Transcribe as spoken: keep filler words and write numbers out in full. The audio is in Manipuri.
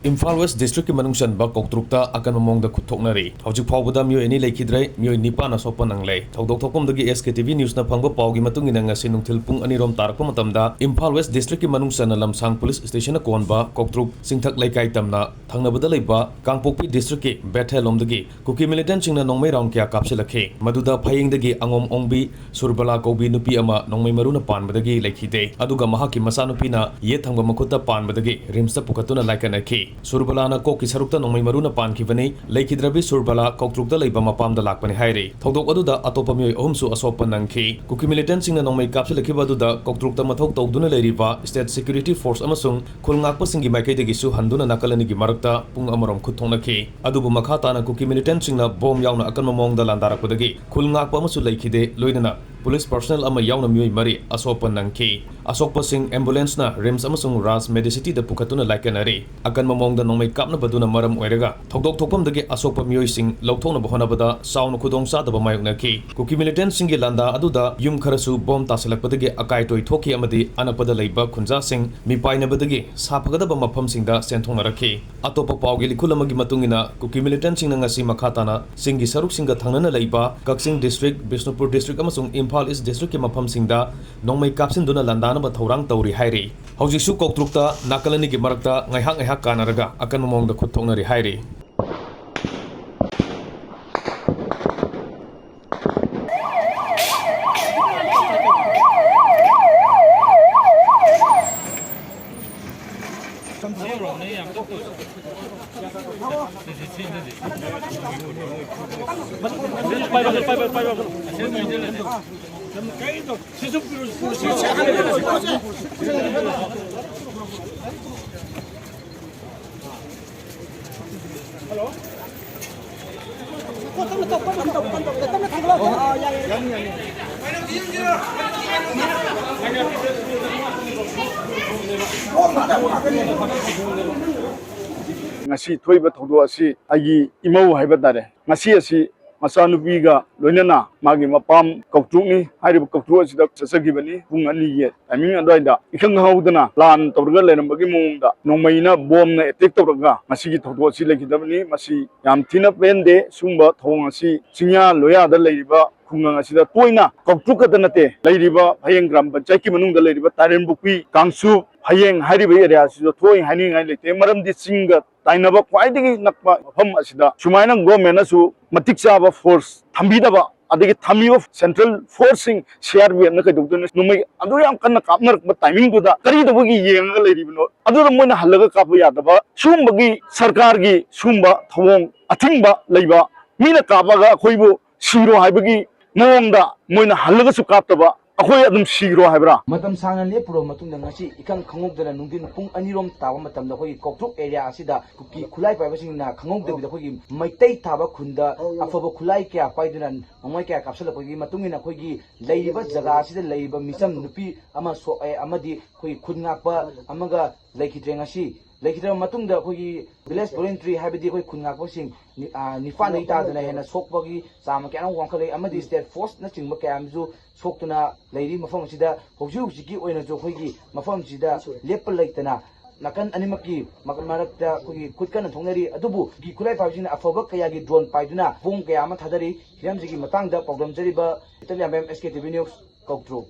ꯏꯝꯐꯥꯜ ꯋꯦꯁ ꯗꯤꯁꯇ꯭ꯔꯤꯛꯀꯤ ꯃꯅꯨꯡ ꯆꯟꯕ ꯀꯧꯇ꯭ꯔꯨꯛꯇ ꯑꯀꯟꯕ ꯃꯑꯣꯡꯗ ꯈꯨꯠ ꯊꯣꯛꯅꯔꯤ꯫ ꯍꯧꯖꯤꯛ ꯐꯥꯎꯕꯗ ꯃꯤꯑꯣꯏ ꯑꯅꯤ ꯂꯩꯈꯤꯗ꯭ꯔꯦ, ꯃꯤꯑꯣꯏ ꯅꯤꯄꯥꯟ ꯑꯁꯣꯛꯄ ꯅꯪꯂꯦ꯫ ꯊꯧꯗꯣꯛ ꯊꯣꯛꯐꯝꯗꯒꯤ ꯑꯦꯁ ꯀꯦ ꯇꯤ ꯚꯤ ꯅ꯭ꯌꯨꯁꯅ ꯐꯪꯕ ꯄꯥꯎꯒꯤ ꯃꯇꯨꯡ ꯏꯟꯅ, ꯉꯁꯤ ꯅꯨꯡꯊꯤꯜ ꯄꯨꯡ ꯑꯅꯤ ꯔꯣꯝ ꯇꯥꯔꯛꯄ ꯃꯇꯝꯗ ꯏꯝꯐꯥꯜ ꯋꯦꯁ ꯗꯤꯁꯇ꯭ꯔꯤꯛꯀꯤ ꯃꯅꯨꯡ ꯆꯟꯅ ꯂꯝꯁꯥꯡ ꯄꯨꯂꯤꯁ ꯁ꯭ꯇꯦꯁꯟꯅ ꯀꯣꯟꯕ ꯀꯧꯇ꯭ꯔꯨꯛ ꯆꯤꯡꯊꯛ ꯂꯩꯀꯥꯏ ꯇꯝꯅ ꯊꯪꯅꯕꯗ ꯂꯩꯕ ꯀꯥꯡꯄꯣꯛꯄꯤ ꯗꯤꯁꯇ꯭ꯔꯤꯛꯀꯤ ꯕꯦꯊꯦꯜ ꯂꯣꯝꯗꯒꯤ ꯀꯨꯀꯤ ꯃꯤꯂꯤꯇꯦꯟꯠꯁꯤꯡꯅ ꯅꯣꯡꯃꯩ ꯔꯥꯎꯟ ꯀꯌꯥ ꯀꯥꯞꯁꯤꯜꯂꯛꯈꯤ꯫ ꯃꯗꯨꯗ ꯐꯌꯦꯡꯗꯒꯤ ꯑꯉꯣꯝ ꯑꯣꯡꯕꯤ ꯁꯨꯔꯕꯂꯥ ꯀꯧꯕꯤ ꯅꯨꯄꯤ ꯑꯃ ꯅꯣꯡꯃꯩ ꯃꯔꯨꯅ ꯄꯥꯟꯕꯗꯒꯤ ꯂꯩꯈꯤꯗꯦ꯫ ꯑꯗꯨꯒ ꯃꯍꯥꯛꯀꯤ ꯃꯆꯥꯅꯨꯄꯤꯅ ꯌꯦꯠ ꯊꯪꯕ ꯃꯈꯨꯠꯇ ꯄꯥꯟꯕꯗꯒꯤ ꯔꯤꯝꯁꯇ ꯄꯨꯈꯠꯇꯨꯅ ꯂꯥꯏꯀꯠꯅꯈꯤ꯫ ꯁꯨꯔꯕꯂꯥꯅ ꯀꯣꯛꯀꯤ ꯁꯔꯨꯛꯇ ꯅꯣꯡꯃꯩ ꯃꯔꯨꯅ ꯄꯥꯟꯈꯤꯕꯅꯤ꯫ ꯂꯩꯈꯤꯗ꯭ꯔꯕꯤ ꯁꯨꯔꯕꯂꯥ ꯀꯧꯇ꯭ꯔꯨꯛꯇ ꯂꯩꯕ ꯃꯄꯥꯝꯗ ꯂꯥꯛꯄꯅꯤ ꯍꯥꯏꯔꯤ꯫ ꯊꯧꯗꯣꯛ ꯑꯗꯨꯗ ꯑꯇꯣꯞꯄ ꯃꯤꯑꯣꯏ ꯑꯍꯨꯝꯁꯨ ꯑꯁꯣꯛꯄ ꯅꯪꯈꯤ꯫ ꯀꯨꯀꯤ ꯃꯤꯂꯤꯇꯦꯟꯠꯁꯤꯡꯅ ꯅꯣꯡꯃꯩ ꯀꯥꯞꯁꯤꯜꯂꯛꯈꯤꯕ ꯑꯗꯨꯗ ꯀꯧꯇ꯭ꯔꯨꯛꯇ ꯃꯊꯧ ꯇꯧꯗꯨꯅ ꯂꯩꯔꯤꯕ ꯁ꯭ꯇꯦꯠ ꯁꯦꯀ꯭ꯌꯨꯔꯤꯇꯤ ꯐꯣꯔꯁ ꯑꯃꯁꯨꯡ ꯈꯨꯜ ꯉꯥꯛꯄꯁꯤꯡꯒꯤ ꯃꯥꯏꯀꯩꯗꯒꯤꯁꯨ ꯍꯟꯗꯨꯅ ꯅꯥꯀꯜ ꯑꯅꯤꯒꯤ ꯃꯔꯛꯇ ꯄꯨꯡ ꯑꯃꯔꯣꯝ ꯈꯨꯠ ꯊꯣꯛꯅꯈꯤ꯫ ꯑꯗꯨꯕꯨ ꯃꯈꯥ ꯇꯥꯅ ꯀꯨꯀꯤ ꯃꯤꯂꯤꯇꯦꯟꯠꯁꯤꯡꯅ ꯕꯣꯝ ꯌꯥꯎꯅ ꯑꯀꯟꯕ ꯃꯑꯣꯡꯗ ꯂꯥꯟꯗꯥꯔꯛꯄꯗꯒꯤ ꯈꯨꯜ ꯉꯥꯛꯄ ꯑꯃꯁꯨ ꯂꯩꯈꯤꯗꯦ, ꯂꯣꯏꯅꯅ ꯄꯨꯂꯤꯁ ꯄꯔꯁꯣꯅꯦꯜ ꯑꯃ ꯌꯥꯎꯅ ꯃꯤꯑꯣꯏ ꯃꯔꯤ ꯑꯁꯣꯛꯄ ꯅꯪꯈꯤ꯫ ꯑꯁꯣꯛꯄꯁꯤꯡ ꯑꯦꯝꯕꯨꯂꯦꯟꯁꯅ ꯔꯤꯝꯁ ꯑꯃꯁꯨꯡ ꯔꯥꯖ ꯃꯦꯗꯤꯁꯤꯇꯤꯗ ꯄꯨꯈꯠꯇꯨꯅ ꯂꯥꯏꯀꯠꯅꯔꯤ꯫ ꯑꯀꯟꯕ ꯃꯑꯣꯡꯗ ꯅꯣꯡꯃꯩ ꯀꯥꯞꯅꯕꯗꯨꯅ ꯃꯔꯝ ꯑꯣꯏꯔꯒ ꯊꯧꯗꯣꯛ ꯊꯣꯛꯐꯝꯗꯒꯤ ꯑꯁꯣꯛꯄ ꯃꯤꯑꯣꯏꯁꯤꯡ ꯂꯧꯊꯣꯛꯅꯕ ꯍꯣꯠꯅꯕꯗ ꯆꯥꯎꯅ ꯈꯨꯗꯣꯡꯆꯥꯗꯕ ꯃꯥꯌꯣꯛꯅꯈꯤ꯫ ꯀꯨꯀꯤ ꯃꯤꯂꯤꯇꯦꯟꯠꯁꯤꯡꯒꯤ ꯂꯥꯟꯗꯥ ꯑꯗꯨꯗ ꯌꯨꯝ ꯈꯔꯁꯨ ꯕꯣꯝ ꯇꯥꯁꯤꯜꯂꯛꯄꯗꯒꯤ ꯑꯀꯥꯏ ꯇꯣꯏ ꯊꯣꯛꯈꯤ ꯑꯃꯗꯤ ꯑꯅꯛꯄꯗ ꯂꯩꯕ ꯈꯨꯟꯖꯥꯁꯤꯡ ꯃꯤꯄꯥꯏꯅꯕꯗꯒꯤ ꯁꯥꯐꯒꯗꯕ ꯃꯐꯝꯁꯤꯡꯗ ꯆꯦꯟꯊꯣꯛꯅꯔꯛꯈꯤ꯫ ꯑꯇꯣꯞꯄ ꯄꯥꯎꯒꯤ ꯂꯤꯈꯨꯜ ꯑꯃꯒꯤ ꯃꯇꯨꯡ ꯏꯟꯅ, ꯀꯨꯀꯤ ꯃꯤꯂꯤꯇꯦꯟꯠꯁꯤꯡꯅ ꯉꯁꯤ ꯃꯈꯥ ꯇꯥꯅ ꯆꯤꯡꯒꯤ ꯁꯔꯨꯛꯁꯤꯡꯒ ꯊꯪꯅꯅ ꯂꯩꯕ ꯀꯛꯆꯤꯡ ꯗꯤꯁꯇ꯭ꯔꯤꯛ, ꯕꯤꯁꯅꯨꯄꯨꯔ ꯗꯤꯁꯇ꯭ꯔꯤꯛ ꯑꯃꯁꯨꯡ ꯏꯝꯐꯥꯜ ꯏꯁ ꯗꯤꯁꯇ꯭ꯔꯤꯛꯀꯤ ꯃꯐꯝꯁꯤꯡꯗ ꯅꯣꯡꯃꯩ ꯀꯥꯞꯁꯤꯟꯗꯨꯅ ꯂꯥꯟꯗꯥꯅꯕ ꯊꯧꯔꯥꯡ ꯇꯧꯔꯤ ꯍꯥꯏꯔꯤ꯫ ꯍꯧꯖꯤꯛꯁꯨ ꯀꯧꯇ꯭ꯔꯨꯛꯇ ꯅꯥꯀꯜ ꯑꯅꯤꯒꯤ ꯃꯔꯛꯇ ꯉꯥꯏꯍꯥꯛ ꯉꯥꯏꯍꯥꯛ ꯀꯥꯟꯅꯔꯒ ꯑꯀꯟꯕ ꯃꯑꯣꯡꯗ ꯈꯨꯠ ꯊꯣꯛꯅꯔꯤ ꯍꯥꯏꯔꯤ꯫ ꯉꯁꯤ ꯊꯣꯛꯏꯕ ꯊꯧꯗꯣꯛ ꯑꯁꯤ ꯑꯩꯒꯤ ꯏꯃꯧ ꯍꯥꯏꯕ ꯇꯥꯔꯦ, ꯉꯁꯤ ꯑꯁꯤ ꯃꯆꯥꯅꯨꯄꯤꯒ ꯂꯣꯏꯅꯅ ꯃꯥꯒꯤ ꯃꯄꯥꯝ ꯀꯧꯇ꯭ꯔꯨꯛꯅꯤ꯫ ꯍꯥꯏꯔꯤꯕ ꯀꯧꯇ꯭ꯔꯨꯛ ꯑꯁꯤꯗ ꯆꯠꯆꯈꯤꯕꯅꯤ꯫ ꯄꯨꯡ ꯑꯅꯤꯒꯤ ꯇꯥꯏꯃꯤꯡ ꯑꯗꯨꯋꯥꯏꯗ ꯏꯈꯪ ꯈꯪꯍꯧꯗꯅ ꯂꯥꯟ ꯇꯧꯔꯒ ꯂꯩꯔꯝꯕꯒꯤ ꯃꯑꯣꯡꯗ ꯅꯣꯡꯃꯩꯅ ꯕꯣꯝꯅ ꯑꯦꯇꯦꯛ ꯇꯧꯔꯒ ꯉꯁꯤꯒꯤ ꯊꯧꯗꯣꯛ ꯑꯁꯤ ꯂꯩꯈꯤꯗꯕꯅꯤ꯫ ꯃꯁꯤ ꯌꯥꯝ ꯊꯤꯅ ꯄꯦꯟꯗꯦ꯫ ꯁꯤꯒꯨꯝꯕ ꯊꯧꯑꯣꯡ ꯑꯁꯤ ꯆꯤꯡꯌꯥ ꯂꯣꯌꯥꯗ ꯂꯩꯔꯤꯕ ꯈꯨꯡꯒꯪ ꯑꯁꯤꯗ ꯇꯣꯏꯅ ꯀꯧꯇ꯭ꯔꯨꯛ ꯈꯛꯇ ꯅꯠꯇꯦ, ꯂꯩꯔꯤꯕ ꯐꯌꯦꯡ ꯒ꯭ꯔꯥꯝ ꯄꯟꯆꯥꯌꯠꯀꯤ ꯃꯅꯨꯡꯗ ꯂꯩꯔꯤꯕ ꯇꯥꯏꯔꯦꯟꯕꯨꯛꯄꯤ, ꯀꯥꯡꯆꯨꯞ, ꯐꯌꯦꯡ ꯍꯥꯏꯔꯤꯕ ꯑꯦꯔꯤꯌꯥ ꯑꯁꯤꯗ ꯊꯣꯛꯏ ꯍꯥꯏꯅꯤꯡꯉꯥꯏ ꯂꯩꯇꯦ꯫ ꯃꯔꯝꯗꯤ ꯆꯤꯡꯒ ꯇꯥꯏꯅꯕ ꯈ꯭ꯋꯥꯏꯗꯒꯤ ꯅꯛꯄ ꯃꯐꯝ ꯑꯁꯤꯗ ꯁꯨꯃꯥꯏꯅ ꯒꯣꯔꯃꯦꯟꯅꯁꯨ ꯃꯇꯤꯛ ꯆꯥꯕ ꯐꯣꯔꯁ ꯊꯝꯕꯤꯗꯕ, ꯑꯗꯒꯤ ꯊꯝꯃꯤꯕ ꯁꯦꯟꯇ꯭ꯔꯦꯜ ꯐꯣꯔꯁꯁꯤꯡ ꯁꯤ ꯑꯥꯔ ꯄꯤ ꯑꯦꯐꯅ ꯀꯩꯗꯧꯗꯣꯏꯅꯣ? ꯅꯣꯡꯃꯩ ꯑꯗꯨ ꯌꯥꯝ ꯀꯟꯅ ꯀꯥꯞꯅꯔꯛꯄ ꯇꯥꯏꯃꯤꯡꯗꯨꯗ ꯀꯔꯤ ꯇꯧꯕꯒꯤ ꯌꯦꯡꯉꯒ ꯂꯩꯔꯤꯕꯅꯣ? ꯑꯗꯨꯗ ꯃꯣꯏꯅ ꯍꯜꯂꯒ ꯀꯥꯞꯄ ꯌꯥꯗꯕ, ꯁꯤꯒꯨꯝꯕꯒꯤ ꯁꯔꯀꯥꯔꯒꯤ ꯁꯤꯒꯨꯝꯕ ꯊꯧꯑꯣꯡ ꯑꯊꯤꯡꯕ ꯂꯩꯕ, ꯃꯤꯅ ꯀꯥꯞꯄꯒ ꯑꯩꯈꯣꯏꯕꯨ ꯁꯤꯔꯣ ꯍꯥꯏꯕꯒꯤ ꯃꯑꯣꯡꯗ ꯃꯣꯏꯅ ꯍꯜꯂꯒꯁꯨ ꯀꯥꯞꯇꯕ, ꯑꯩꯈꯣꯏ ꯑꯗꯨꯝ ꯁꯤꯔꯣ ꯍꯥꯏꯕ꯭ꯔꯥ? ꯃꯇꯝ ꯁꯥꯡꯅ ꯂꯦꯞꯄꯨꯔꯕ ꯃꯇꯨꯡꯗ ꯉꯁꯤ ꯏꯈꯪ ꯈꯪꯍꯧꯗꯅ ꯅꯨꯡꯊꯤꯟ ꯄꯨꯡ ꯑꯅꯤꯔꯣꯝ ꯇꯥꯕ ꯃꯇꯝꯗ ꯑꯩꯈꯣꯏꯒꯤ ꯀꯧꯇ꯭ꯔꯨꯛ ꯑꯦꯔꯤꯌꯥ ꯑꯁꯤꯗ ꯀꯨꯀꯤ ꯈꯨꯠꯂꯥꯏ ꯄꯥꯏꯕꯁꯤꯡꯅ ꯈꯪꯍꯧꯗꯕꯤꯗ ꯑꯩꯈꯣꯏꯒꯤ ꯃꯩꯇꯩ ꯊꯥꯕ ꯈꯨꯟꯗ ꯑꯐꯕ ꯈꯨꯠꯂꯥꯏ ꯀꯌꯥ ꯄꯥꯏꯗꯨꯅ ꯅꯣꯡꯃꯩ ꯀꯌꯥ ꯀꯥꯞꯁꯤꯜꯂꯛꯄꯒꯤ ꯃꯇꯨꯡ ꯏꯟꯅ ꯑꯩꯈꯣꯏꯒꯤ ꯂꯩꯔꯤꯕ ꯖꯒꯥ ꯑꯁꯤꯗ ꯂꯩꯔꯤꯕ ꯃꯤꯆꯝ ꯅꯨꯄꯤ ꯑꯃ ꯁꯣꯛꯑꯦ ꯑꯃꯗꯤ ꯑꯩꯈꯣꯏꯒꯤ ꯈꯨꯟ ꯉꯥꯛꯄ ꯑꯃꯒ ꯂꯩꯈꯤꯗ꯭ꯔꯦ꯫ ꯉꯁꯤ ꯂꯩꯈꯤꯗ꯭ꯔꯕ ꯃꯇꯨꯡꯗ ꯑꯩꯈꯣꯏꯒꯤ ꯚꯤꯂꯦꯖ ꯚꯣꯂꯨꯟꯇꯔꯤ ꯍꯥꯏꯕꯗꯤ ꯑꯩꯈꯣꯏ ꯈꯨꯟ ꯉꯥꯛꯄꯁꯤꯡ ꯅꯤ-, ꯑ, ꯅꯤꯄꯥꯟꯗꯒꯤ ꯇꯥꯗꯅ ꯍꯦꯟꯅ ꯁꯣꯛꯄꯒꯤ ꯆꯥꯡ ꯀꯌꯥ ꯑꯃ ꯋꯥꯡꯈꯠꯂꯛꯏ ꯑꯃꯗꯤ ꯁ꯭ꯇꯦꯠ ꯐꯣꯔꯁꯅꯆꯤꯡꯕ ꯀꯌꯥ ꯑꯃꯁꯨ ꯁꯣꯛꯇꯨꯅ ꯂꯩꯔꯤ꯫ ꯃꯐꯝ ꯑꯁꯤꯗ ꯍꯧꯖꯤꯛ ꯍꯧꯖꯤꯛꯀꯤ ꯑꯣꯏꯅꯁꯨ ꯑꯩꯈꯣꯏꯒꯤ ꯃꯐꯝ ꯑꯁꯤꯗ ꯂꯦꯞꯄ ꯂꯩꯇꯅ ꯅꯥꯀꯟ ꯑꯅꯤꯃꯛꯀꯤ ꯃ-, ꯃꯔꯛꯇ ꯑꯩꯈꯣꯏꯒꯤ ꯈꯨꯠ ꯀꯟꯅ ꯊꯣꯛꯅꯔꯤ꯫ ꯑꯗꯨꯕꯨ ꯈꯨꯠꯂꯥꯏ ꯄꯥꯏꯕꯁꯤꯡꯅ ꯑꯐꯕ ꯀꯌꯥꯒꯤ ꯗ꯭ꯔꯣꯟ ꯄꯥꯏꯗꯨꯅ ꯕꯣꯝ ꯀꯌꯥ ꯑꯃ ꯊꯥꯗꯔꯤ꯫ ꯍꯤꯔꯝꯁꯤꯒꯤ ꯃꯇꯥꯡꯗ ꯄꯥꯎꯗꯝꯖꯔꯤꯕ ꯏꯇꯂꯤꯌꯥꯟ ꯑꯦꯝ ꯑꯦꯁ ꯀꯦ ꯇꯤ ꯚꯤ ꯅ꯭ꯌꯨꯁ, ꯀꯧꯇ꯭ꯔꯨꯛ꯫